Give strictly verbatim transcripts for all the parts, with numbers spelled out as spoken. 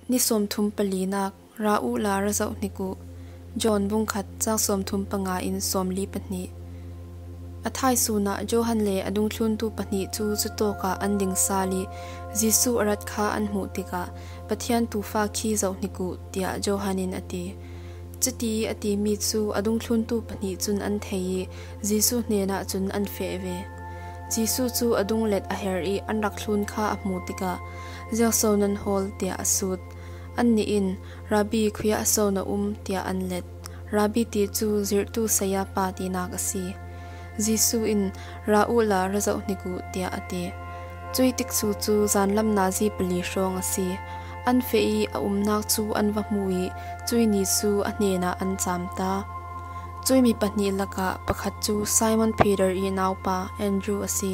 Ni sawmthum palinak, ra uhla ra zohhnik uh. John bung khat, cang sawmthum panga in sawmli pahnih. A thaisun ah Johan le a dungthluntu pahnih cu cutawk ah an ding sal ih Jesuh a rat kha an hmuh tikah, "Pathian tuufa khi zohhnik uh," tiah Johan in a ti. Cuti a timi cu a dungthluntu pahnih cun an thei ih Jesuh hnenah cun an feh ve. Jesuh cu a dunglet a her ih an rak thlun kha a hmuh tikah, "Ziangso nan hawl?" tiah a sut. Annih in, "Rabbi, khuiah so na um?" tiah an let. Rabbi ti cu zirhtu saya pa tinak a si. Jesuh in, "Ra uhla ra zohhnik uh," tiah a ti. Cuih tikcu cu zanlam nazi pali hrawng a si. An feh ih a umnak cu an va hmu ih cuih ni cu a hnenah an caam ta. Cuih mi pahnih lakah pakhat cu Simon Peter ih naupa Andrew a si.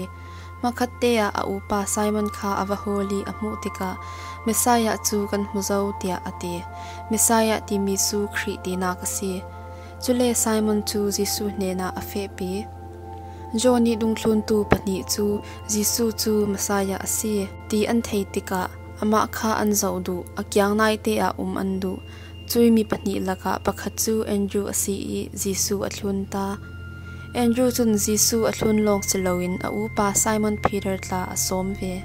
Hmakhatte ah a upa Simon kha a va hawl ih a hmuh tikah, "Messiah cu kan hmu zo," tiah a ti. Messiah timi cu Khrih tinak a si. Cule Simon cu Jesuh hnenah a fehpi. John ih dungthluntu pahnih cu Jesuh cu Messiah a si ti an thei tikah, amah kha an zoh duh, a kiang naite ah um an duh. Cuih mi pahnih lakah pakhat cu Andrew a si ih Jesuh a thlun ta. Andrew cun Jesuh a thlun lawng si loin a upa Simon Peter tla a sawm ve.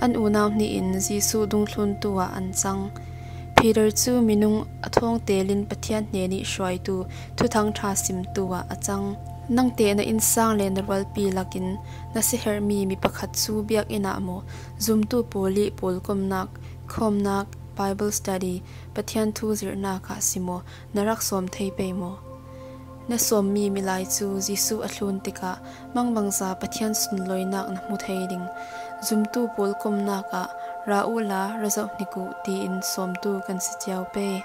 An unau hnih in Jesuh dungthluntu ah an cang. Peter cu minung a thawng telin Pathian hnen ih hruaitu Thuthang ṭha simtu ah a cang. "Nangteh na innsang le na rualpi lakin na siherhmi mi pakhat cu biakinn ah maw, zumtu pawl ih pawlkomnak, khawmnak, Bible study, Pathian thu zirhnak ah si maw, na rak sawm thei pei maw? Na sawmmi milai cu Jesuh a thlun tikah mangbangza Pathian sunlawinak na hmu thei ding. Zumtu pawlkomnak ah, 'Ra uhla ra zohhnik uh,' tiin sawmtu kan si cio pei.